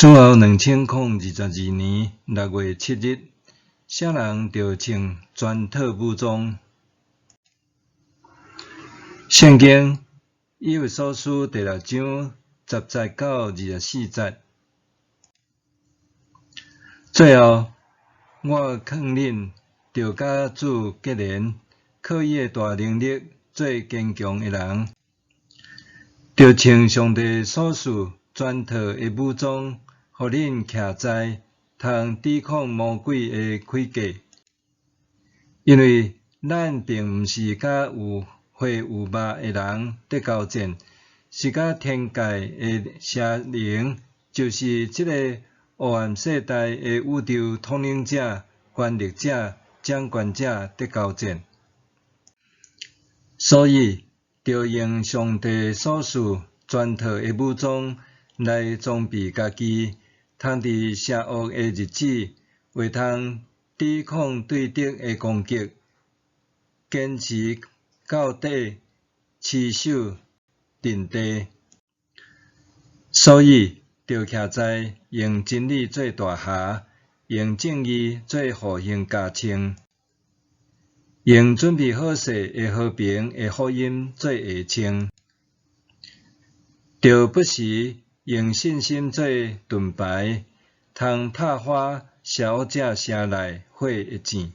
主後2022年6月7日，啥人著穿全套武裝？聖經以弗所書第六章10節到24節。最後，我勸恁，著佮主結連，靠伊的大能力做堅強的人，著穿上帝所賜全套的武裝，予恁徛在，通抵抗魔鬼的詭計。因為咱並毋是佮有血有肉的人佇交戰，是佮天界的邪靈，就是這个黑暗世代的宇宙統領者、權力者、掌權者佇交戰。所以，著用上帝所賜全套的武裝來裝備家己，通佇邪惡的日子，會通抵抗對敵的攻擊，堅持到底，持守陣地。所以，著徛在用真理做大箬，用正義做護胸加穿，用準備好勢的和平的福音做下穿，著不時用信心做盾牌，通拍破邪惡者射來火的箭。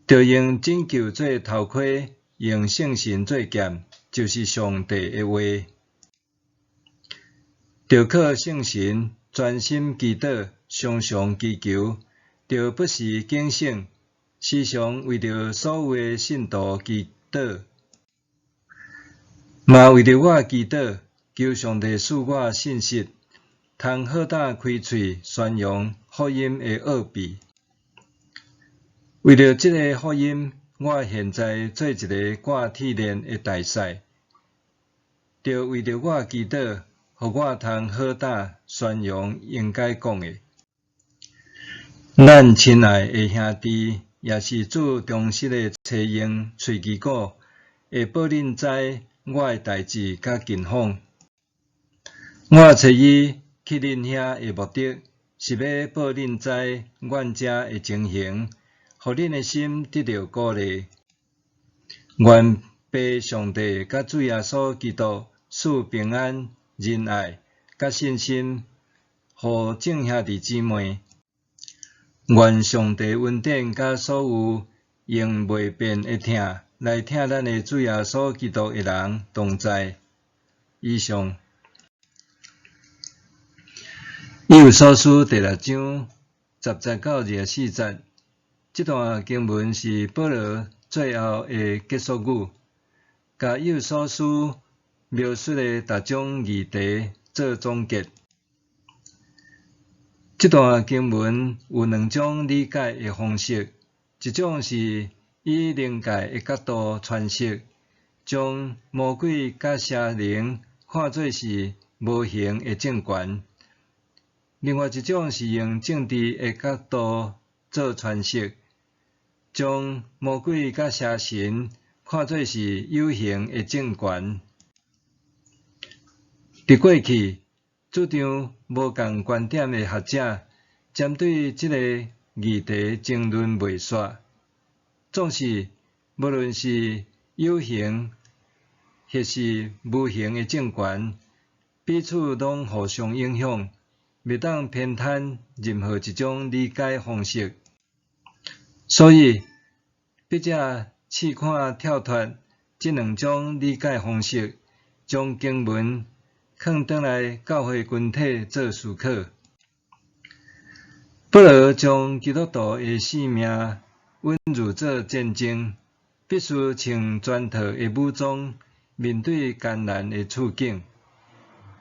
著用拯救做頭盔，用聖神做劍，就是上帝的話。著靠聖神專心祈禱，常常祈求，著不時警醒，時常為著所有的信徒祈禱，嘛為著我祈禱，求上帝賜我信實，通好膽開喙宣揚福音的奧秘。為著這个福音，我現在做一個掛鐵鏈的大使，著為著我祈禱，予我通好膽宣揚應該講的。咱親愛的兄弟，也是主忠實的差役崔基古，會報恁知我的代誌佮近況。我揣伊去恁遐的目的，是欲報恁知阮遮的情形，予恁的心得著鼓勵。願父上帝佮主耶穌基督賜平安、仁愛佮信心，予眾兄弟姊妹。願上帝恩典佮所有用袂變的疼來疼咱的主耶穌基督的人同在。以上。以弗所書第六章10節到24節，這段經文是保羅最後的結束語，共以弗所書描述的逐種議題做總結。這段經文有兩種理解的方式，一種是以靈界的角度詮釋，將魔鬼佮邪靈看做是無形的政權；另外一種是用政治的角度做詮釋，將魔鬼佮邪神看做是有形的政權。佇過去，主張無仝觀點的學者，針對這个議題爭論袂煞。總是，無論是有形抑是無形的政權，彼此攏互相影響，袂當偏袒任何一種理解方式。所以，筆者試看跳脫這兩種理解方式，將經文囥轉來教會群體做思考。保羅將基督徒的性命隱喻做戰爭，必須穿全套的武裝，面對艱難的處境。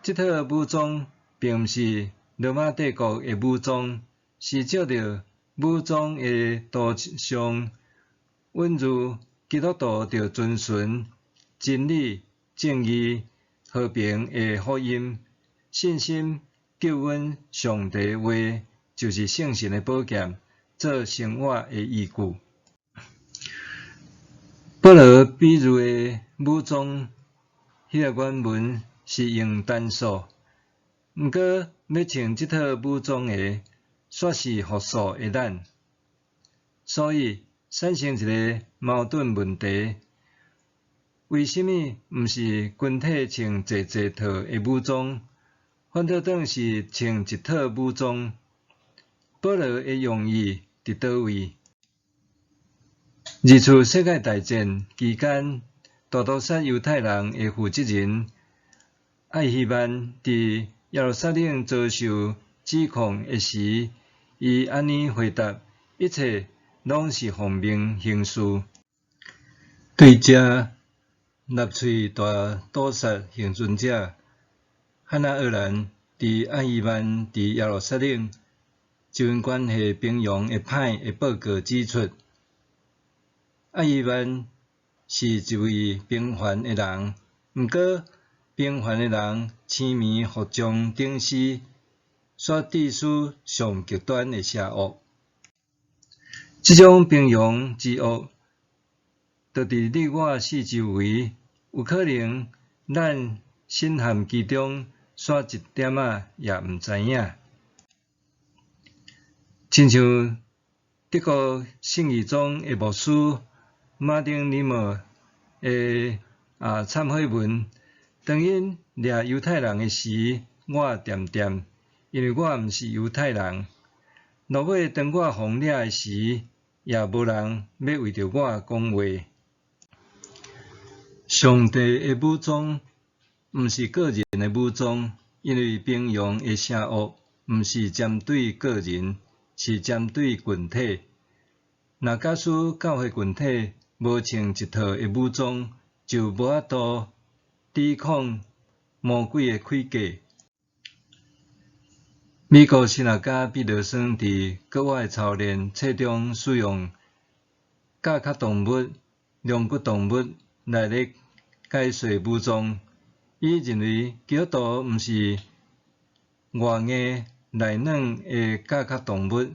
這套武裝並毋是羅馬帝國的武裝，是照著武裝的圖像，隱喻基督徒著遵循真理、正義、和平的福音、信心、救恩、上帝話，就是聖神的寶劍，做生活的依據。保羅比喻的武裝，彼个原文是用單數，毋過欲穿這套武裝的，煞是服數的咱。所以產生一个矛盾問題：為啥物毋是群體穿濟濟套的武裝，反倒轉是穿一套武裝？保羅的用意佇佗位？二次世界大戰期間，大屠殺猶太人的負責人艾希曼佇耶路撒冷遭受指控的時，伊按呢回答：一切攏是奉命行事。對這，納粹大屠殺倖存者漢娜·鄂蘭佇艾希曼佇耶路撒冷就𪜶關係平庸會歹的報告指出，艾希曼是一位平凡的人，毋過平凡的人癡迷服從頂司，煞致使上極端的邪惡。這種平庸之惡，就佇你我四周圍，有可能咱身陷其中，煞一點仔也毋知影。親像德國信義宗的牧師馬丁尼莫的懺悔文，當𪜶掠猶太人的時，我恬恬，因為我毋是猶太人。落尾當我予掠的時，也無人欲為著我講話。上帝的武裝毋是個人的武裝，因為平庸的邪惡毋是針對個人，是針對群體。若假使教會群體無穿一套的武裝，就無法度抵抗魔鬼的詭計。美國神學家彼得森佇國外操練冊中使用甲殼動物、龍骨動物來咧解說武裝。伊認為基督徒毋是外硬內軟的甲殼動物，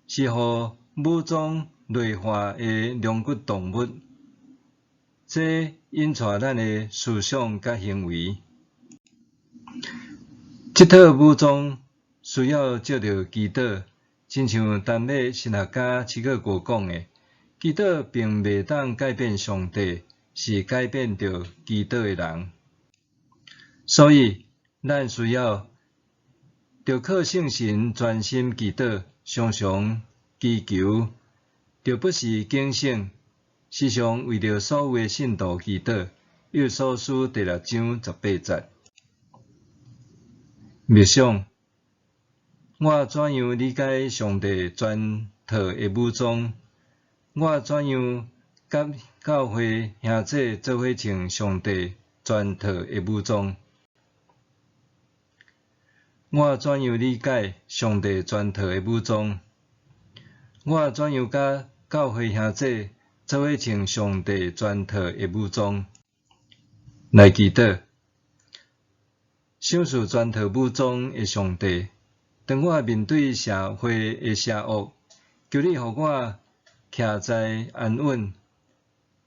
是予武裝內化的龍骨動物。這引帶咱的思想佮行為。這套武裝需要藉著祈禱，親像丹麥神學家齊克果講的，祈禱並袂當改變上帝，是改變著祈禱的人。所以，咱需要著靠聖神專心祈禱，常常祈求，著不時警醒，時常為著所有的信徒祈禱。以弗所書第六章十八節。默想，我怎樣理解上帝全套的武裝？我怎樣佮教會兄弟做伙穿上帝全套的武裝？我怎樣理解上帝全套的武裝？我怎樣佮教會兄弟做伙穿上帝全套的武裝？來祈禱，賞賜全套武裝的上帝，當我面對社會的邪惡，求你予我徛在安穩，予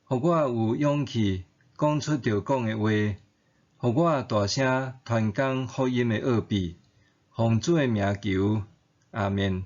我有勇氣講出著講的話，予我大聲傳講福音的奧秘，奉主的名求，阿們。